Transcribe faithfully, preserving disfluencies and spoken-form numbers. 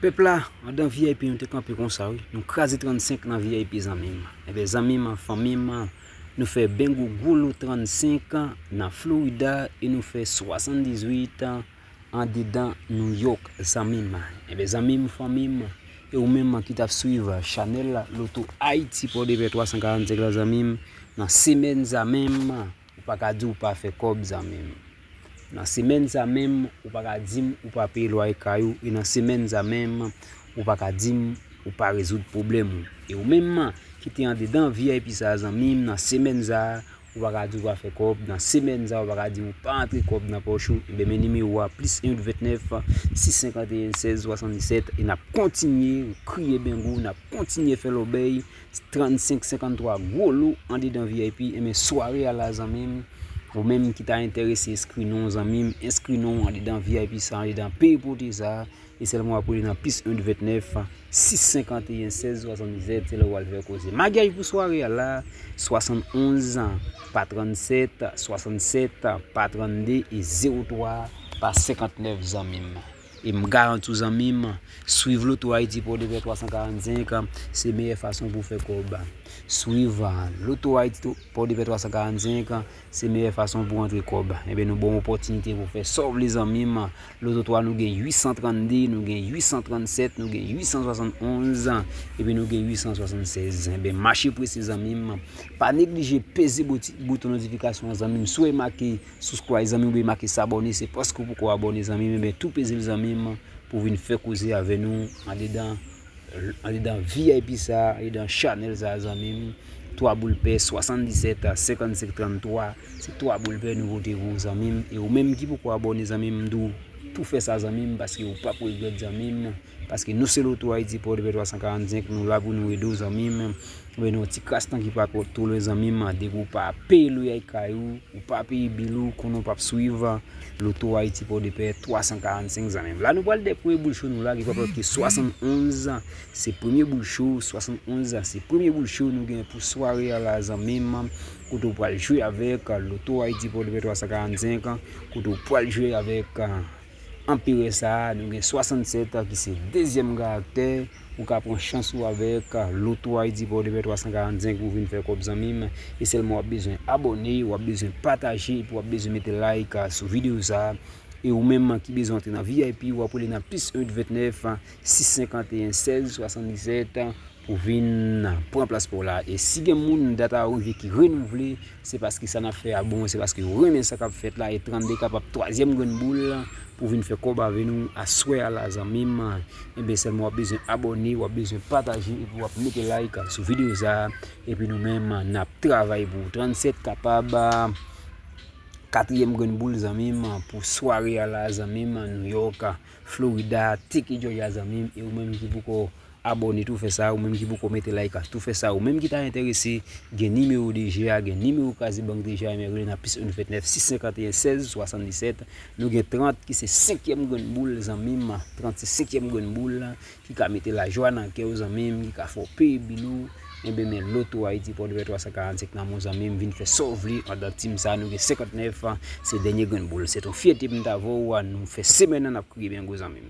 Pèp la, andan V I P nou te kanpe konsa wi. Nou kraze trannsenk nan V I P zanmi m. Enben zanmi m, fanmi m, nou fè bengo gwo lo trannsenk nan Florida e nou fè swasanndizuit andedan New York zanmi m. Enben zanmi m, fanmi m, e ou menm ki t ap swiv chanèl Loto Ayiti Pòdepè twa san karannsenk la zanmi m, nan semèn sa menm, ou pa ka di ou pa fè kòb zanmi m. Nan semèn sa menm, ou pa ka di m ou pa peye lwaye kay ou, e nan semèn sa menm, ou pa ka di m ou pa rezoud pwoblèm ou. E ou menm ki te andedan V I P sa zanmi m, nan semèn sa, ou pa ka di ou pa fè kòb, nan semèn sa, ou pa ka di m ou pa antre kòb nan pòch ou, enben men nimewo a, plis en uit ventnèf, sis senkanteyen, sèz swasanndisèt, e n ap kontinye kriye bengo, n ap kontinye fè lòbèy, trannsenk senkanntwa gwo lo andedan V I P, enben sware a la zanmi m, ou menm ki ta enterese enskri non w zanmi m, enskri non w andedan V I P sa, andedan peyi pote sa, e sèlman w ap rele nan plis en uit ventnèf, sis senkanteyen, sèz swasanndisèt, se la w al fè koze. Maryaj pou sware a la, swasannonz pa trannsèt, swasannsèt pa trannde e zewo twa pa senkantnèf zanmi m. E m garanti w zanmi m, swiv Loto Ayiti Pòdepè twa san karannsenk, se meyè fason pou w fè kòb. Swiv Loto Ayiti Pòdepè twa san karannsenk, se meyè fason pou w antre kòb. Enben nou ba w opòtinite pou w fè sa w vle zanmi m. Loto twa nou gen uit san trannde, nou gen uit san trannsèt, nou gen uit san swasannonz, epi nou gen uit san swasannsèz. Enben mache prese zanmi m. Pa neglije peze bouton notifikasyon an zanmi m. Si w remake subscribe zanmi m, ou remake s'abonner, se paske w poko abòne zanmi m, enben tou peze l zanmi m pou w vin fè koze avè nou andedan, andedan V I P sa, andedan chanèl sa zanmi m. Twa boul pè, swasanndisèt senkannsenk tranntwa, se twa boul pè nou pote pou ou zanmi m. E ou menm ki poko abòne zanmi m, m di w tou fè sa zanmi m, paske ou p ap regrèt zanmi m, paske nou se Loto Ayiti Pòdepè twa san karannsenk, nou la pou nou ede w zanmi m. Enben nou yon ti kras tan ki pa twò lwen zanmi m, depi w pa peye lwaye kay ou, ou pa peye bil ou, konnen w p ap swiv Loto Ayiti Pòdepè twa san karannsenk zanmi m. La nou pral dèyè premye boul cho nou la ki pa lòt ke swasannonz, se premye boul cho, swasannonz se premye boul cho nou gen pou sware a la zanmi m, kote w pral jwe avèk Loto Ayiti Pòdepè twa san karannsenk, kote w pral jwe avèk Anperè sa, nou gen swasannsèt ki se dezyèm karaktè. Ou ka pran chans ou avèk Loto Ayiti Pòdepè twa san karannsenk pou w vin fè kòb zanmi m. E sèlman w ap bezwen abòne, w ap bezwen pataje, epi w ap bezwen mete like sou videyo sa. E ou menm ki bezwen antre nan V I P, w ap rele nan plis en uit ventnèf, sis senkanteyen, sèz swasanndisèt pou vin pran plas pa w la. E si gen moun dat a rive ki renouvle, se paske sa n ap fè a bon, se paske yo renmen sa k ap fèt la. E trannde kapab twazyèm grenn boul pou vin fè kòb avè nou aswè a la zanmi m. Enben sèlman w ap bezwen abòne, w ap bezwen pataje, epi w ap mete like sou videyo sa. Epi nou menm n ap travay pou ou. Trannsèt kapab katriyèm grenn boul zanmi m pou sware a la zanmi m, New York, Florida, Teke Georgia zanmi m. E ou menm ki poko abòne, tou fè sa. Ou menm ki poko mete like, tou fè sa. Ou menm ki ta enterese, gen nimewo D G a, gen nimewo Kraze Bank deja, men rele nan plis en uit ventnèf, sis senkanteyen, sèz swasanndisèt. Nou gen trant ki se senkyèm grenn boul zanmi m. Trant se senkyèm grenn boul ki ka mete lajwa nan kè w zanmi m, ki ka fè w peye bil ou. Enben men Loto Ayiti Pòdepè twa san karannsenk nan men w zanmi m, vin fè sa w vle andan tim sa. Nou gen senkantnèf, se dènye grenn boul. Se t on fyète pou m ta avè w. Nou fè semèn nan n ap kriye bengo zanmi m.